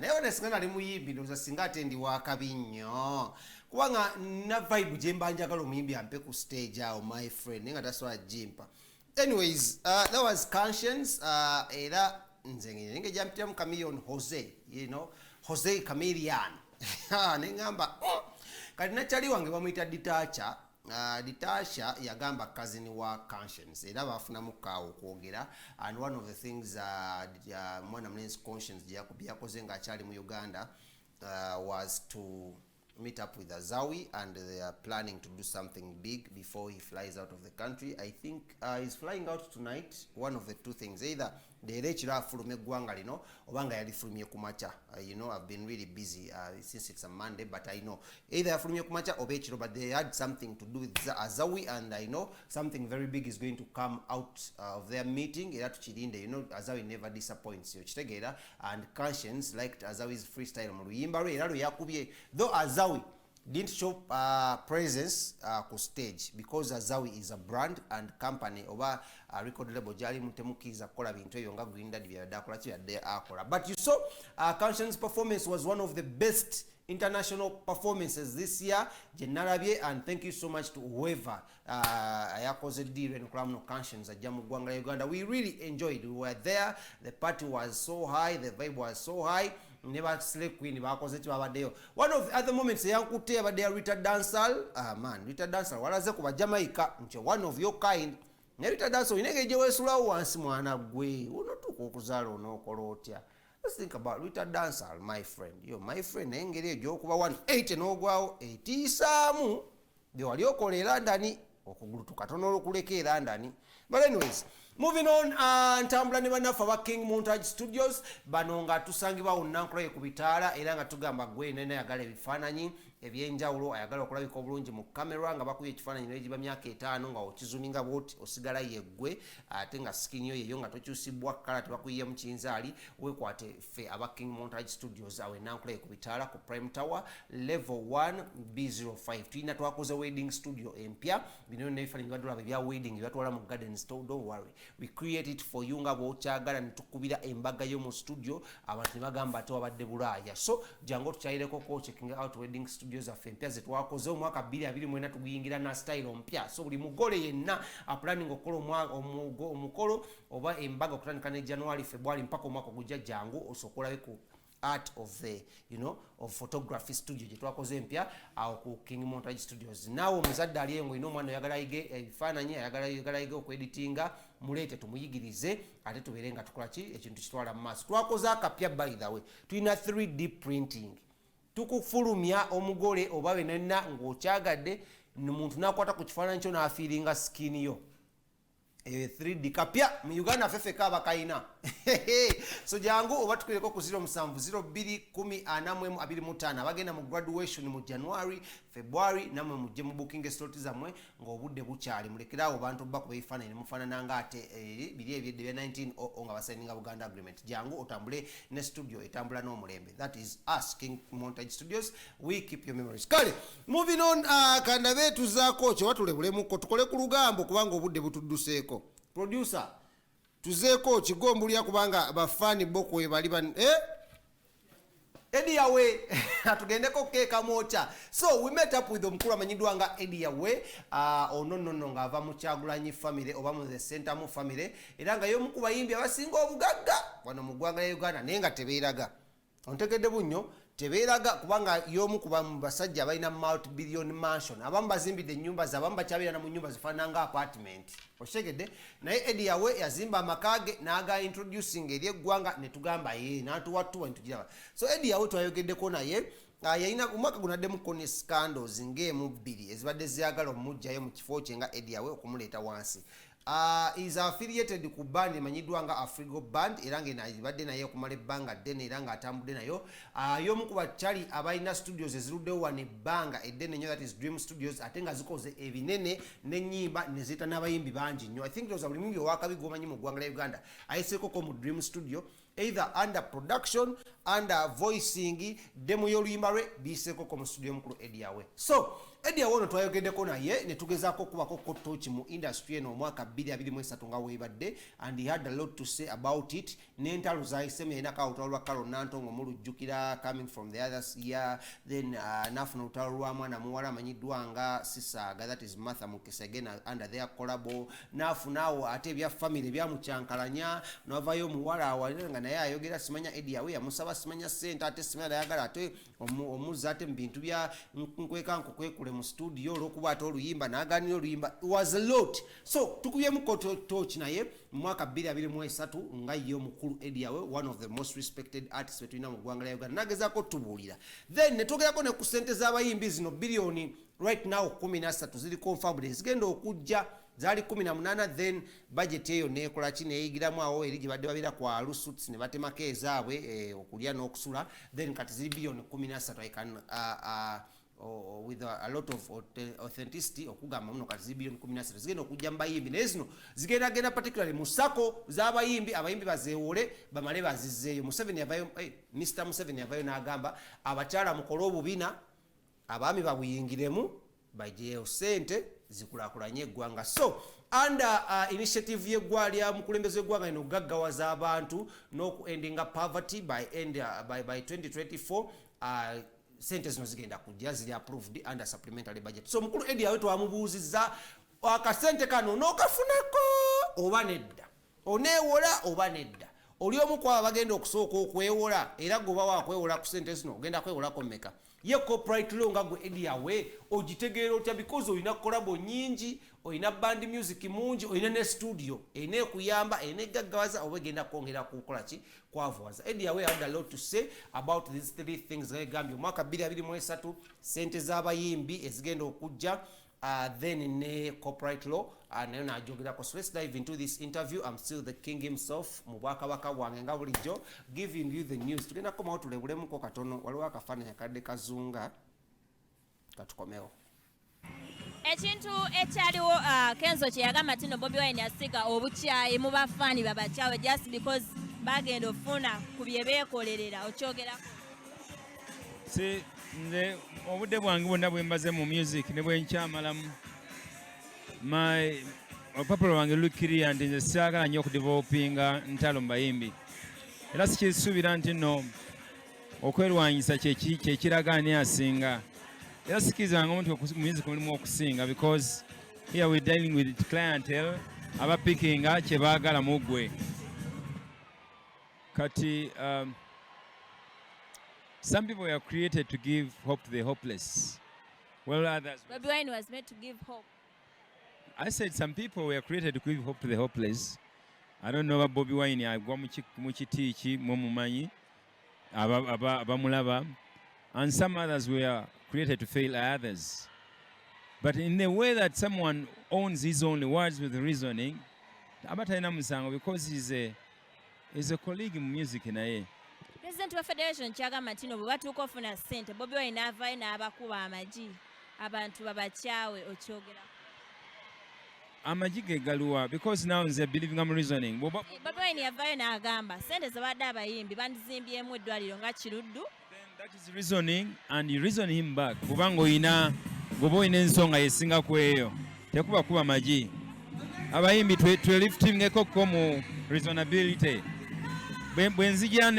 Naye wena singa nali muyimbi, ndowooza singa ate ndi wakabi nnyo, kubanga na vibe gye mba njagala omuyimbi ampe ku stage awo, my friend, naye nga tasobola jimpa. Anyways, that was Conscience. Era nze ngenge gyampitiramu Chameleon Jose, Jose Chameleon, neŋŋamba, oh! Kati nakyali wange bamuyita Ditacha. Ditasha yagamba cousin wa Conscience, era bafunamu kaawo okwogera. And one of the things mwana mulenzi Conscience gye yakoze ng'akyali mu Uganda was to meet up with Azawi, and they are planning to do something big before he flies out of the country. I think he's flying out tonight. One of the two things: either leero ekiro afuluma eggwanga lino oba nga yalifulumye ku makya. I've been really busy since it's a Monday, but I know either yafulumye ku makya oba ekiro, but they had something to do with Azawi, and I know something very big is going to come out of their meeting. Era tukirinde. Azawi never disappoints, okitegeera? And Conscience liked Azawi's freestyle mu luyimba lwe era lwe yakubye, though Azawi didn't show presence ku stage, because Azawi is a brand and company oba record label gyali mutemukkiriza kukola bintu ebyo nga Green Daddy byabadde akola, ki byadde akola. But you saw Conscience performance was one of the best international performances this year gye nalabye, and thank you so much to whoever ayakoze deal eno kulaba muno Conscience ajja mu ggwanga lya Uganda. We really enjoyed. We were there, the party was so high, the vibe was so high. Ne ba Slay Queen bakoze ki, babaddeyo. One of the other moments eyankutte yabadde ya Rita Dansal. Ah, man, Rita Dansal walaze ku Bajamaica nti one of your kind. Naye Rita Dansal, olina engeri gye weesulawo wansi, mwana gwe, onotuuka okuzaala onookola otya? Let's think about Rita Dansal, my friend. Yo, my friend, naye engeri eyo gy'okuba 180 n'ogwawo etiisaamu bye wali okola e London, okugulu tukatono olukuleka e London. But anyways, moving on, ntambula ne bannaffe aba King Montage Studios. Bano nga tusangibwawo Nankulaye ku bitaala, era nga tugamba gwe nene ayagala ebifaananyi ebyenjawulo, ayagala okulabika obulungi mu kamera, nga bakubye ekifaananyi negiba myaka 5 nga okizuminga bwoti osigala yeggwe, ate nga skin yo yeyo nga tokyusibwa kala, tebakuyiye mu kinzaali, weekwate ffe aba King Montage Studios awo enankulaye ku bitaala ku Prime Tower, level 1 B05. Tulina, twakoze wedding studio empya. Bino byonna ebifaananyi byadulaba ebya wedding ebyatwala mu gardens, don't worry, we create it for you nga bw'okyagala, ne tukubira embaga yo mu studio, abantu ne bagamba ate wabadde Bulaaya. So jangu otukyayireko ko checking out wedding studio zaffe empya zetwakoze omwaka 2024. Tuguyingira na style ompya. So buli mugole yenna aplanning okukola omukolo oba embaga okutandika ne January, February mpaka omwaka ogujja, jangu osooke olabe ku art of the you know of photography studio gye twakoze empya awo ku King Montage Studios. Naawe omuzadde ali eyo ng'olina omwana oyagala ayige ebifaananyi, ayagala ayige okweditinga, muleete tumuyigirize, ate tubeere nga tukola ki, ekintu kitwala mu maaso. Twakoze akapya, by the way, tulina 3D printing. Tukufulumya omugole oba benenna ng'okyagadde, muntu n'akwata ku kifaananyi kyo n'afiiringa skin yo. Eyo 3D kapya mu Uganda, ffeffeka abakayina. So jangu oba tukireko ku 0702 1041 25. Abagenda mu graduation mu January, February, namwe mujje mu booking slot zammwe ng'obudde bukyali. Mulekeraawo bantu bakuba ebifaananyi ne mufaanana nga ate biri ebyedde bya 1900 nga basayininga Buganda Agreement. Jangu otambule ne studio etambula n'omulembe. That is us, King Montage Studios. We keep your memories. Kale, moving on, kandabe tuzaako kyewatulebulemuko, tukole ku lugambo kubanga obudde butudduseeko. Producer, tuzeeko kigombulya kubanga bafaani bo kwe bali ban, eh? Eddie Yawe, atugendeko keeka mwokya. So we met up with omukulu amanyiddwa nga Eddie Yawe. Ono nno nno ng'ava mu Kyagulanyi family oba mu the Sentamu family, era nga y'omu ku bayimbi abasinga obugagga wano mu ggwanga lya Uganda, naye nga tebeeraga. Ontegedde bunnyo, tebeeraga, kubanga y'omu ku basajja abalina multi billion mansion. Abamu bazimbidde ennyumba ze, abamu bakyabeera mu nnyumba zifaanana nga apartment, okitegedde? Naye Eddie Yawe yazimba amaka ge n'aga introducing eri eggwanga, ne tugamba ye n'atuwatuwa ne tugiraba. So Eddie Yawe twayogeddeko naye. Yalina omwaka guno addemuko ne scandals ng'emu bbiri ezibadde ziyagala omugjayo mu kifo kye nga Eddie Yawe, okumuleeta wansi. Is affiliated ku band emanyiddwa nga Afrigo Band, era ng'eno ebadde naye okumala ebbanga ddene, era ng'atambudde nayo. Y'omu ku bakyali abalina studios eziruddewo wano ebbanga eddene nnyo, that is Dream Studios, ate nga zikoze ebinene n'ennyimba ne ziyita n'abayimbi bangi nnyo. I think ndowooza buli muyimbi owakabi gw'omanyi mu ggwanga lya Uganda ayiseekoko mu Dream Studio, either under production, under voicing, demo y'oluyimba lwe, biyiseekoko mu studio omukulu Eddie Yawe. So Eddy Awono twayogeddeko naye ne tugezaako okubako kotoki mu industry eno omwaka 2023 nga weebadde, and he had a lot to say about it n'entalo zayisemu. Yalinako olutalo lwa Carol Nantongo, mulujjukira, coming from the other year. Then nafuna olutalo lwa mwana muwala amanyiddwa nga Sisaaga, that is Martha Mukisa, again under their collabo. Nafunaawo ate ebya family byamukyankalanya, navayo omuwala awalira nga naye ayogera, simanya Eddy Yawe yamusaba simanya sente, ate simanya nayagala ate omuzza ate mu bintu bya nkweka nkukwekule mu studio olwokuba ate oluyimba naganira oluyimba. It was a lot. So tukubyemu tochi naye mu mwaka 2023 nga ye omukulu Eddy Yawe, one of the most respected artists betulina mu ggwanga lya Uganda, nagezaako tubuulira. Then netwogerako ne ku sente z'abayimbi zino biliyoni right now 13 ziri confirmed ezigenda okujja. Zaali 18, then budget eyo nekola ki, neyigiramu awo eri gye badde babeera kwa lusuits ne batemako ezaabwe okulya n'okusula. Then kati ziri biliyoni 13. I can with a lot of authenticity okugamba muno kati ziri biliyoni 13 zigenda okujja mu bayimbi, naye zino zigendagenda particularly mu SACCO z'abayimbi. Abayimbi bazeewole bamale bazizzeeyo. Museveni yavayo, Mr Museveni yavayo n'agamba abakyala mukole obubina, abaami babuyingiremu, bajeyo sente zikulaakulanye eggwanga. So under initiative yeggwa lya mukulembeze w'eggwanga lino okugaggawaza abantu n'okuendinga poverty by 2024, sente zino zigenda kujja, ziri approved under supplementary budget. So mukulu Eddy Yawe twamubuuzizza akasente kano n'okafunako oba nedda, oneewola oba nedda, oli omu kwabo bagenda okusooka okwewola, era gwe wakwewola ku sente zino ogenda kwewolako mmeka? Ye copyright law nga gwe Eddy Yawe ogitegeera otya? Because olina collabo nyingi, olina band music mungi, olina ne studio erina ekuyamba, erina egaggawaza oba egenda kwongera kukola ki, kwavuwaza. Eddy Yawe had a lot to say about these three things gambye omwaka 2023, sente z'abayimbi ezigenda okujja, then ne copyright law nayo najogerako. So let's dive into this interview. I'm still the king himself mu bwakabaka bwange nga bulijjo, giving you the news. Tugenda kukomawo tulebulemuko katono, waliwo akafaananyi akadde kazunga, katukomewo. Ekintu ekyaliwo, Kenzo kye yagamba nti no Bobi Wine yasiga obukyayi mu bafaani babakyawe just because bagenda ofuna ku bye beekolerera, okyogerako? Si nze, obudde bwange bwonna bwe mbaze mu music ne bwe nkyamalamu, my olupapula lwange lukiriya nti nze saagala nnyo okudevelopinga ntalo mu bayimbi, era sikisuubira nti nno okwerwanyisa kyekiraga ani asinga, era sikirizanga omuntu mu music mulimu okusinga, because here we dealing with clientele abapikinga kye baagala mu ggwe. Kati some people were created to give hope to the hopeless, while others Bobi Wine was made to give hope. I said some people were created to give hope to the hopeless. I don't know about Bobi Wine agwa mu kiti ki mwe mumanyi abamulaba, and some others were created to fail others. But in the way that someone owns his own words with reasoning, aba talina musango because he's a colleague mu music naye. President wa federation kyagamba nti no bwe batuuka ofuna ssente, Bobi Wine n'avaayo n'abakuba amagi, abantu babakyawe, okyogerako? Amagi ge galuwa? Because now nze believing mu reasoning. Bobi Wine yavaayo n'agamba ssente zebadde abayimbi bandizimbyemu eddwaliro nga Kiruddu. Then that is reasoning, and you reason him back, kubanga oyina bw'oba olina ensonga yesinga ku eyo, tekuba kuba magi. Abayimbi tweliftingeko mu reasonability. Bwe nzija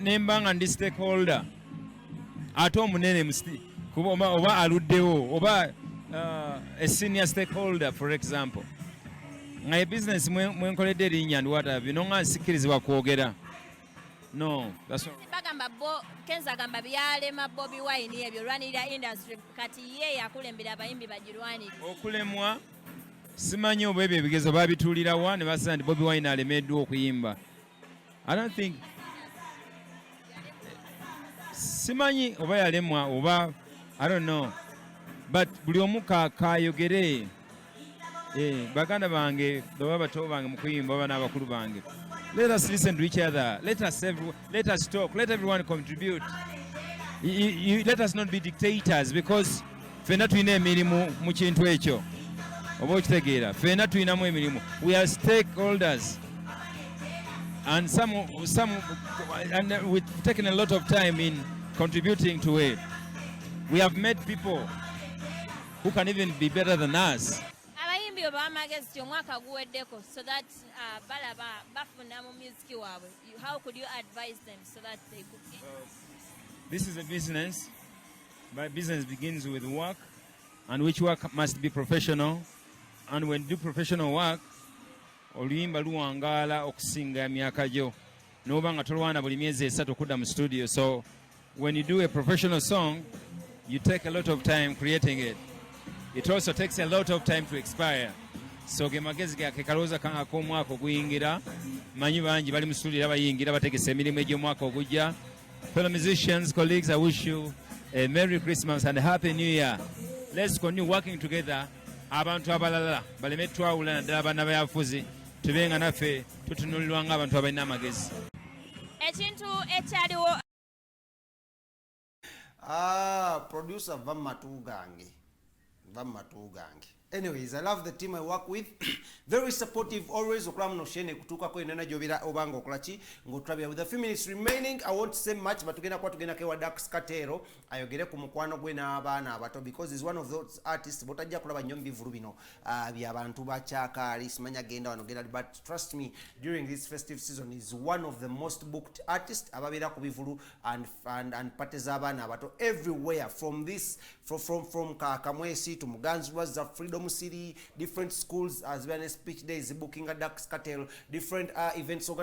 ne mba nga ndi stakeholder ate omunene kuba oba aluddewo oba a senior stakeholder, for example, nga ebizinesi mwenkoledde erinnya and what have you, nonga nsikkirizibwa kwogera, no, that's not. Bagamba bo Kenzo agamba byalema Bobi Wine ebyo lwanirira industry, kati ye yakulembera abayimbi bagirwanirire. Okulemwa simanyi oba ebyo ebigezo babituulirawa ne basaba nti Bobi Wine alemeddwa okuyimba. I don't think, simanyi oba yalemwa oba, I don't know, but buli omu kayogere. Baganda bange oba bato bange mu kuyimba oba n'abakulu bange, let us listen to each other. Let us talk. Let everyone contribute. Let us not be dictators, because ffenna tulina emirimu mu kintu ekyo, oba okitegeera, ffenna tulinamu emirimu. We are stakeholders, and some and we've taken a lot of time in contributing to it. We have met people. who can even be better than us. Abayimbi oba amagezi ti omwaka guweddeko so that balaba bafuna mu music waabwe. How could you advise them so that they could get This is a business, but business begins with work, and which work must be professional. And when you do professional work, oluyimba luwangaala okusinga emyaka gyo, n'oba nga tolwana buli myezi 3 okudda mu studio. So when you do a professional song, you take a lot of time creating it. It also takes a lot of time to expire. So ge magezi gake kalowooza kange ak'omwaka oguyingira. Manyi bangi bali mu studio era bayingira bategesa emirimu egy'omwaka ogujja. Fellow musicians, colleagues, I wish you a Merry Christmas and a Happy New Year. Let's continue working together. Abantu abalala baleme twawula, naddala bannabyabufuzi, tube nga naffe tutunulirwa ng'abantu abalina amagezi. Ekintu ekyaliwo. Ah, producer, va mu matu gange, va mu matu gange. Anyways, I love the team I work with, very supportive always. Okulaba muno shene kutuukako enena gyobera obanga okola ki ng'otulabira. With a few minutes remaining, I won't say much, but tugenda kuba tugendako ewa Dax Kartel ayogere ku mukwano gwe n'abaana abato, because is one of those artists botajja kulaba nnyo mu bivulu bino byabantu bakyakaali, simanya genda wano, genda, but trust me, during this festive season is one of the most booked artists ababeera ku bivulu and party z'abaana abato everywhere, from this from Kamwesi to Muganzirwazza, Freedom City, different schools as well as speech days booking a Dax Kartel, different events organized.